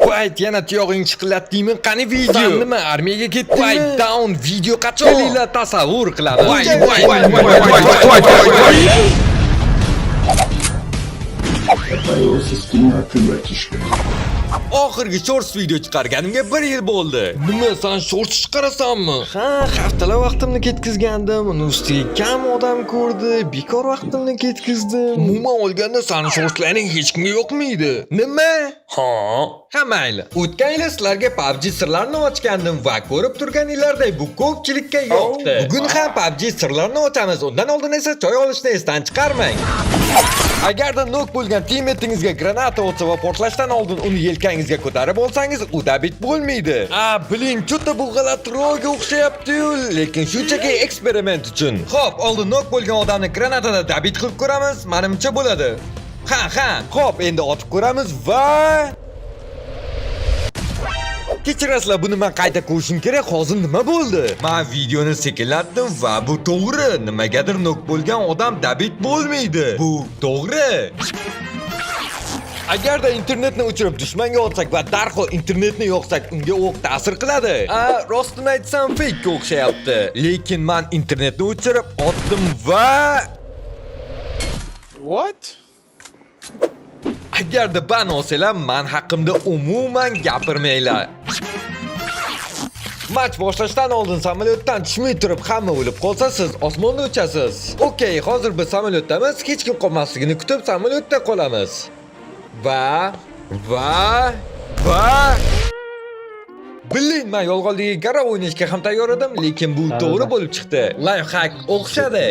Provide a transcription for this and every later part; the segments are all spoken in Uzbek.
Wait, yana tuyog'ing chiqillatdingmi? Qani video? San nima, armiyaga ketdingmi? Wait, down, video qachon? Kelinglar, tasavvur qilamiz. Voy, voy, voy, voy, voy, voy, voy. Появился стена, ты, братишка. Oxirgi shorts video chiqarganimga 1 yil bo'ldi. Nima, san shorts chiqarasanmi? Ha, haftalab vaqtimni ketkizgandim, uni ustiga kam odam ko'rdi, bekor vaqtimni ketkizdim. Umuman olganda sani shortslaring hech kimga yoqmaydi. Nima? Ha? Ha, mayli. O'tgan yili sizlarga PUBG sirlarini ochgandim va ko'rib turganinglardek bu ko'pchilikka yoqdi. Bugun ham PUBG sirlarini ochamiz. Undan oldin esa choy olishni esdan chiqarmang. Agarda nok bo'lgan teammateingizga granata otsa va portlashdan oldin uni yelkangizga ko'tarib olsangiz, u добить bo'lmaydi. A, блин, что-то bu g'alatiroqga o'xshayapti-yu, lekin shunchaki eksperiment uchun. Xo'p, oldin nok bo'lgan odamni granatada добить qilib ko'ramiz, menimcha bo'ladi. Ha, ha. Xo'p, endi otib ko'ramiz va kechirasizlar, buni men qayta ko'rishim kerak. Hozir nima bo'ldi? Men videoni sekinlatdim va bu to'g'ri. Nimagadir nok bo'lgan odam добить bo'lmaydi. Bu to'g'ri. Agarda internetni o'chirib dushmanga otsak va darhol internetni yoqsak, unga o'q ta'sir qiladi. A, rostini aytsam, fake o'xshayapti. Lekin men internetni o'chirib otdim va What? Agarda ban olsanglar, man haqimda umuman gapirmanglar. Match boshlashdan oldin samolyotdan tushmay turib hamma o'lib qolsa, siz osmonda uchasiz. Okey, hozir biz samolyotdamiz, hech kim qolmasligini kutib samolyotda qolamiz. Va блин, men yolg'onligiga qarab o'ynashga ham tayyor edim, lekin bu to'g'ri bo'lib chiqdi. Lifehack o'xshadi.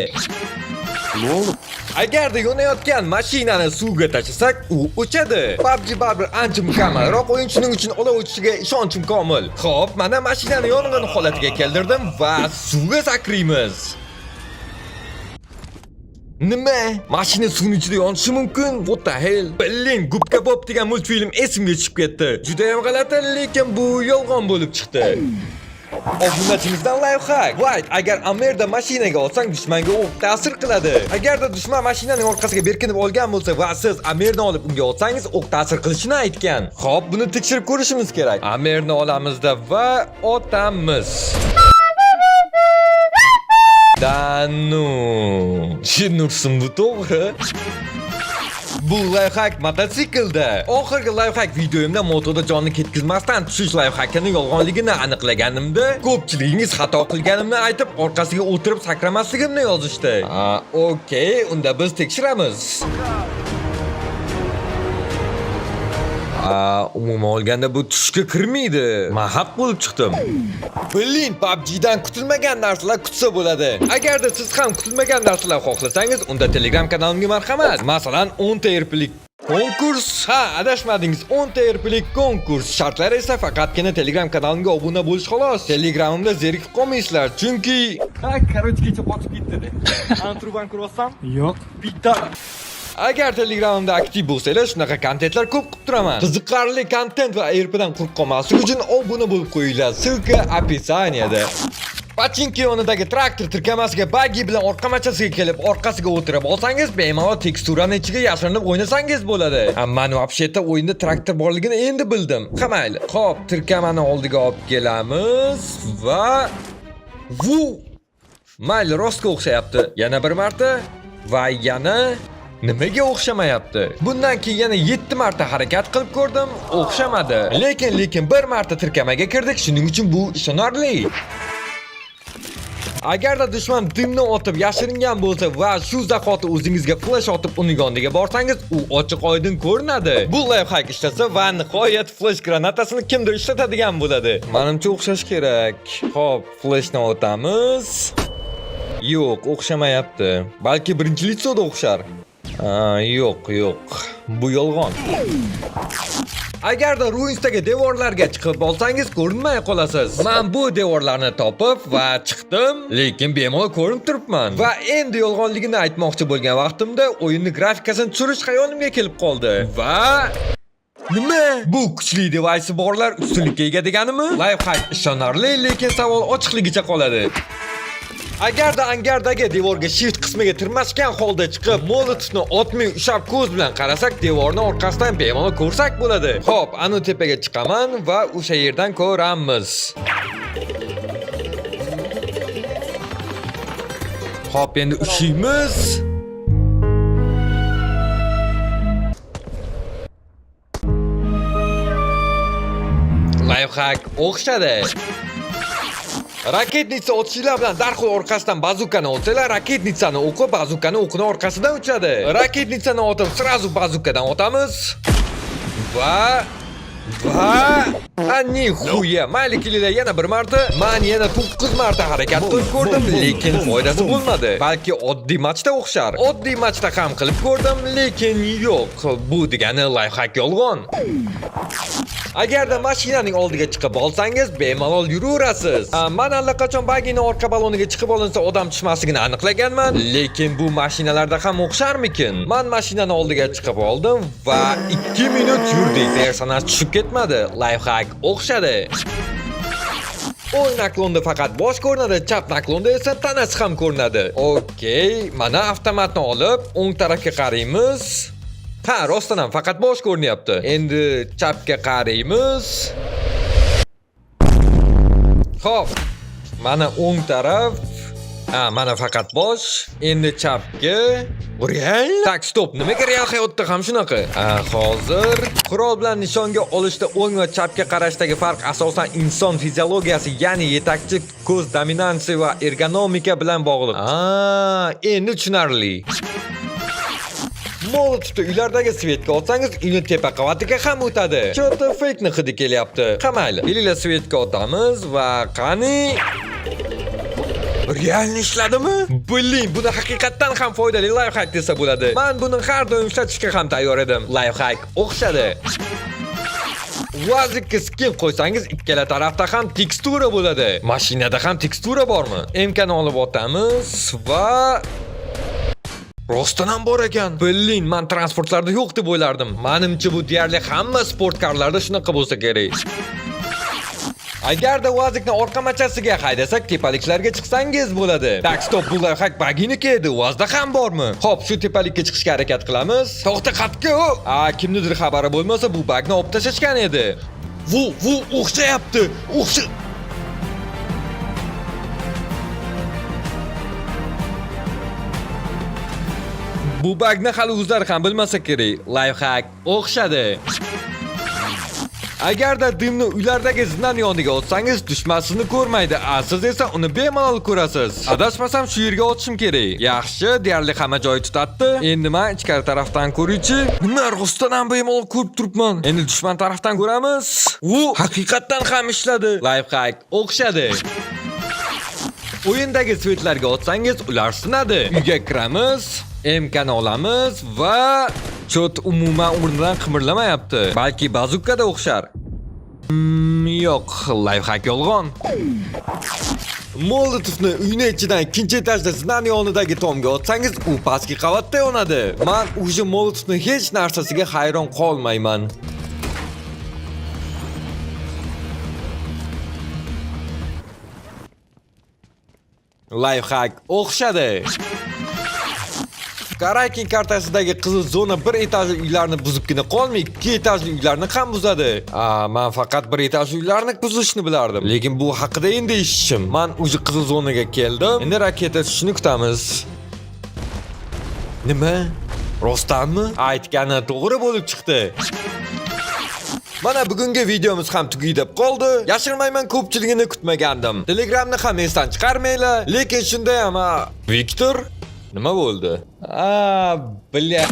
Agarda yonayotgan mashinani suvga tashlasak, u o'chadi. PUBG baribir ancha mukammalroq o'yin, shuning uchun olov o'chishiga ishonchim komil. Xo'p, mana mashinani yong'in holatiga keltirdim va suvga sakraymiz. Nima? Mashina suvning ichida yonishi mumkin? What the hell? Блин, Gubka Bob degan multfilm esimga tushib ketdi. Juda ham g'alati, lekin bu yolg'on bo'lib chiqdi. Obunachimizdan lifehack. Wait, agar Amerda mashinaga olsang, dushmanga o'q ta'sir qiladi. Agarda dushman mashinaning orqasiga berkinib olgan bo'lsa va siz Amerni olib unga otsangiz, o'q ta'sir qilishini aytgan. Xo'p, buni tekshirib ko'rishimiz kerak. Amerni olamizda va otamiz. Да ну. Jin ursin, bu to'g'ri. Bu lifehack mototsiklda. Oxirgi lifehack videoyimda motoda jonni ketkizmasdan tushish lifehackini yolg'onligini aniqlaganimda, ko'pchiligingiz xato qilganimni aytib, orqasiga o'tirib sakramasligimni yozishdi. Ha, okey, unda biz tekshiramiz. A, umuman olganda bu tushga kirmaydi. Men haq bo'lib chiqdim. Блин, PUBG'dan kutilmagan narsalar kutsa bo'ladi. Agarda siz ham kutilmagan narsalar xohlasangiz, unda Telegram kanalimga marhamat. Masalan, 10 ta RPlik konkurs. Ha, adashmadingiz, 10 ta RPlik konkurs. Shartlari esa faqatgina Telegram kanalimga obuna bo'lish xolos. Telegramimda zerikib qolmaysizlar, chunki Ha, короче, kecha qochib ketdi. Ana trubani ko'ryapsan? Yo'q. Bitta. Agar Telegramimda aktiv bo'lsanglar, shunaqa kontentlar ko'p qilib turaman. Qiziqarli kontent va RPdan quruq qolmaslik uchun obuna bo'lib qo'yinglar. Ссылка описаниеda. Pachinki yonidagi traktor tirkamasiga bagi bilan orqamachasiga kelib, orqasiga o'tirib olsangiz, bemalol teksturani ichiga yashirinib o'ynasangiz bo'ladi. Man вообще-то o'yinda traktor borligini endi bildim. Ha, mayli. Xo'p, tirkamani oldiga olib kelamiz va vu. Mayli, rostga o'xshayapti. Yana bir marta va yana nimaga o'xshamayapti? Bundan keyin yana 7 marta harakat qilib ko'rdim, o'xshamadi. Lekin bir marta tirkamaga kirdik, shuning uchun bu ishonarli. Agarda dushman dimni otib yashiringan bo'lsa va shu zahoti o'zingizga flash otib uning yoniga borsangiz, u ochiq oydin ko'rinadi. Bu lifehack ishlasa va nihoyat flash granatasini kimdir ishlatadigan bo'ladi. Menimcha o'xshash kerak. Xo'p, flashni otamiz. Yo'q, o'xshamayapti. Balki birinchi лицо da o'xshar. A, yo'q, yo'q. Bu yolg'on. Agarda Ruinsdagi devorlarga chiqib olsangiz, ko'rinmay qolasiz. Men bu devorlarni topib va chiqdim, lekin bemalol ko'rinib turibman. Va endi yolg'onligini aytmoqchi bo'lgan vaqtimda o'yinni grafikasini tushirish xayolimga kelib qoldi. Va nima? Bu kuchli devaysi borlar ustunlikka ega deganimi? Lifehack ishonarli, lekin savol ochiqligicha qoladi. Agarda angardagi devorga shift qismiga tirmashgan holda chiqib, molotovni otmay ushlab ko'z bilan qarasak, devorni orqasidan bemalol ko'rsak bo'ladi. Xo'p, anu tepaga chiqaman va o'sha yerdan ko'ramiz. Xo'p, endi ushlaymiz. Lifehack o'xshadi. Raketnitsa otishlar bilan darhol orqasidan bazukani otsanglar, raketnitsani o'qi bazukani o'qini orqasidan uchadi. Raketnitsani otib, сразу bazukadan otamiz. Va a нихуя, mayli, kelinglar yana bir marta. Man yana 9 marta harakat qilib ko'rdim, lekin foydasi bo'lmadi. Balki oddiy matchda o'xshar. Oddiy matchda ham qilib ko'rdim, lekin yo'q. Bu degani lifehack yolg'on. Agarda mashinaning oldiga chiqib olsangiz, bemalol yuraverasiz. Man allaqachon bagini orqa baloniga chiqib olinsa odam tushmasligini aniqlaganman, lekin bu mashinalarda ham o'xsharmikin? Man mashinani oldiga chiqib oldim va 2 minut yurdik. Personaj tushib ketmadi. Lifehack o'xshadi. O'ng наклон da faqat bosh ko'rinadi, chap наклон da esa tanasi ham ko'rinadi. Okey, mana avtomatni olib, o'ng tarafga qaraymiz. Ha, rostdan ham faqat bosh ko'rinyapti. Endi chapga qaraymiz. Xo'p, mana o'ng taraf. Ha, mana faqat bosh. Endi chapga. Real? Так, стоп. Nimaga real hayotda ham shunaqa? Ha, hozir qurol bilan nishonga olishda o'ng va chapga qarashdagi farq asosan inson fiziologiyasi, ya'ni yetakchi ko'z dominansiya va ergonomika bilan bog'liq. Ha, endi tushunarli. Molotovni uylardagi свет ga otsangiz, uyni tepa qavatiga ham o'tadi. Чё-то fake hidi kelyapti. Ha, mayli. Kelinglar, свет ga otamiz va qani. Реально ishladimi? Блин, buni haqiqatdan ham foydali lifehack desa bo'ladi. Man buni har doim ishlatishga ham tayyor edim. Lifehack o'xshadi. Vazikka skin qo'ysangiz, ikkala tarafda ham tekstura bo'ladi. Mashinada ham tekstura bormi? MK ni olib otamiz va rostdan ham bor ekan. Блин, man transportlarda yo'q deb o'ylardim. Manimcha, bu deyarli hamma sportkarlarda shunaqa bo'lsa kerak. Agarda Vazikni orqa machasiga haydasak, tepaliklarga chiqsangiz bo'ladi. Так, стоп, bu lifehack baginiki edi. Vazda ham bormi? Xo'p, shu tepalikka chiqishga harakat qilamiz. To'xta, qatga u. A, kimnidir xabari bo'lmasa, bu bagni olib tashlashgan edi. Vu, vu, o'xshayapti. O'xsha. Bu bagni hali o'zlari ham bilmasa kerak. Lifehack o'xshadi. Agarda дым ni uylardagi zinani yoniga otsangiz, dushman sizni ko'rmaydi, a siz esa uni bemalol ko'rasiz. Adashmasam, shu yerga otishim kerak. Yaxshi, deyarli hamma joyi tutatdi. Endi men ichkari tarafdan ko'raychi. Nima, rostdan ham bemalol ko'rib turibman. Endi dushman tarafdan ko'ramiz. U haqiqatdan ham ishladi. Lifehack o'xshadi. O'yindagi свет larga otsangiz, ular sinadi. Uyga kiramiz, MK ni olamiz va чё-то umuman o'rnidan qimirlamayapti. Balki bazukada o'xshar. Yo'q, lifehack yolg'on. Molotovni uyni ichidan ikkinchi etajda zinani yonidagi tomga otsangiz, u pastki qavatda yonadi. Man уже Molotovni hech narsasiga hayron qolmayman. Lifehack o'xshadi. Karakin kartasidagi qizil zona bir etajli uylarni buzibgina qolmay, ikki etajli uylarni ham buzadi. A, man faqat bir etajli uylarni buzishni bilardim. Lekin bu haqida endi eshitishim. Man уже qizil zonaga keldim. Endi raketa tushishini kutamiz. Nima? Rostdanmi? Aytgani to'g'ri bo'lib chiqdi. Mana bugungi videomiz ham tugay deb qoldi. Yashirmayman, ko'pchiligini kutmagandim. Telegramni ham esdan chiqarmanglar, lekin shunda ham Viktor, nima bo'ldi? A, бля.